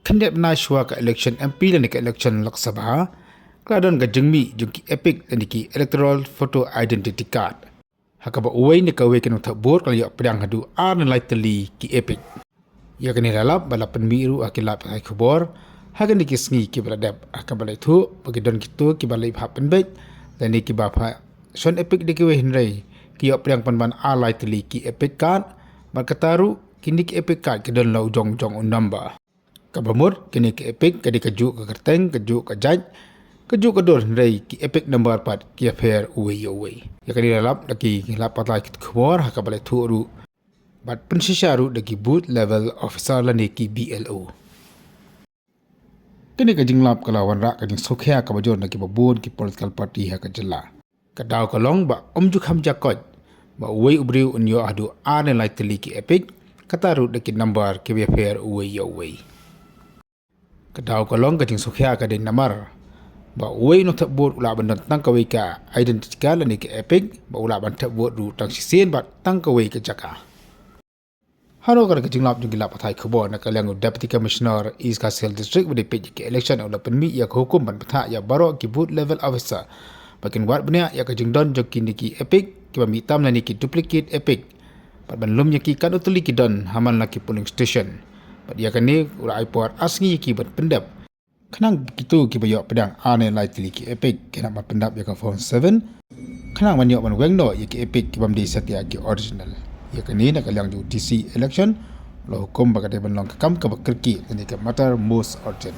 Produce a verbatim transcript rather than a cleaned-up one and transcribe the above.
khyndiat bnai shuwa ka election M P lane ka election Lok Sabha, ka la don ka jingmih jong ki EPIC lane ki Electoral Photo Identity Card, ha kaba uwei ne kawei ki nongthep vote ka la ïoh pdiang haduh ar ne lai tylli ki EPIC. Ïa kane la lap bad la pynmih ruh ha ki lad pathai khubor ha kine ki sngi kiba la dep, ha kaba la ïathuh ba ki don kito kiba la ïoh pynbeit lane kiba phah shon EPIC da kiwei, hynrei ki ïoh pdiang pynban ar lai tylli ki EPIC card, bad kata ruh kine ki EPIC card ki don la u jong jong u number. Kaba mut kine ki EPIC ka dei kajuh ka kyrteng, kajuh ka jait, kajuh ka dur, hynrei ki EPIC number pat ki ïapher uwei ïa uwei. Ïa kane la lap da ki lad pathai khubor ha kaba la ïathuh ruh bad pynshisha ruh da ki Booth Level Officer lane ki B L O. Kane ka jinglap ka la wanrah ka jingsngewkhia kaba jur na kiba bun ki political party ha ka jylla. Ka daw ka long ba ym ju kham jia koit ba uwei u briew un ïoh haduh ar ne lai tylli ki EPIC, kata ruh da ki number kiba ïapher uwei ïa uwei. Ka daw ka long ka jingsngewkhia ka dei namar ba uwei u nongthep vote u lah ban don tang kawei ka identity card lane ka EPIC, ba u lah ban thep vote ruh tang shisien bad tang kawei ka jaka. Halor kane ka jinglap jong ki lad pathai khubor, na ka liang u Deputy Commissioner East Khasi Hills District ba dei peit ïa ki election u la pynmih ïa ka hukum ban bthah ïa baroh ki Booth Level Officer ba kin wad bniah ïa ka jingdon jong kine ki EPIC kiba mih tam lane ki duplicate EPIC, bad ban lum ïa ki katno tylli ki don ha man la ki polling station. Bad ïa kane u la ai por ar sngi ïa ki ban pyndep, khnang ba kito kiba ïoh pdiang ar ne lai tylli ki EPIC kin hap ban pyndap ïa ka Form seven, khnang ban ïoh ban weng noh ïa ki EPIC kibym dei satia ki original. Ïa kane na ka liang jong u D C Election u la hukum ba ka dei ban long ka kam kaba kyrkieh lane ka matter most urgent.